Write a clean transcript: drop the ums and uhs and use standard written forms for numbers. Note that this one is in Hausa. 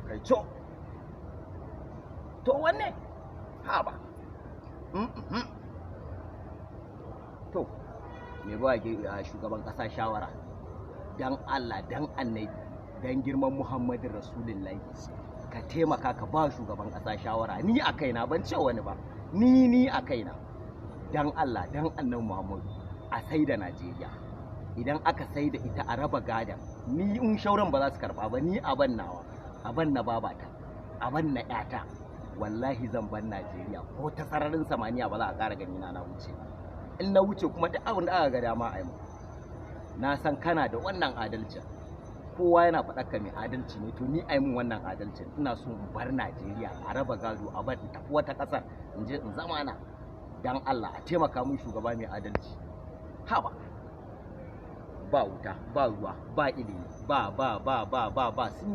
Kai co. To wanne? Ha ba. To, me ba shugaban kasa shawara? Dan Allah, dan Annabi, dan girman Muhammadin Rasulullahi, ka taimaka ka ba shugaban kasa shawara. Ni a kaina, ban ce wani ba. Ni a kaina. Dan Allah, dan Annabi Muhammadu, a sai da Najeriya. Idan aka sai da ita, a raba gadan. Ni in shauran ba za su karba ba, ni a ban nawa, a ban na babata, a ban na ƴata. Wallahi zan ban Najeriya, ko ta sararin samaniya ba za a ƙara gani na na wuce ba. In na wuce kuma, duk abin da aka ga dama a yi. Na san kana da wannan adalcin, kowa yana faɗa ka mai adalci ne. To ni ai mun wannan adalcin. Ina so in bar Najeriya, a raba gado, a bar in tafi wata ƙasar in je in zama na. Dan Allah a taimaka mun, shugaba mai adalci. Haba, ba wuta, ba ruwa, ba ilimi, ba ba ba ba ba ba sun.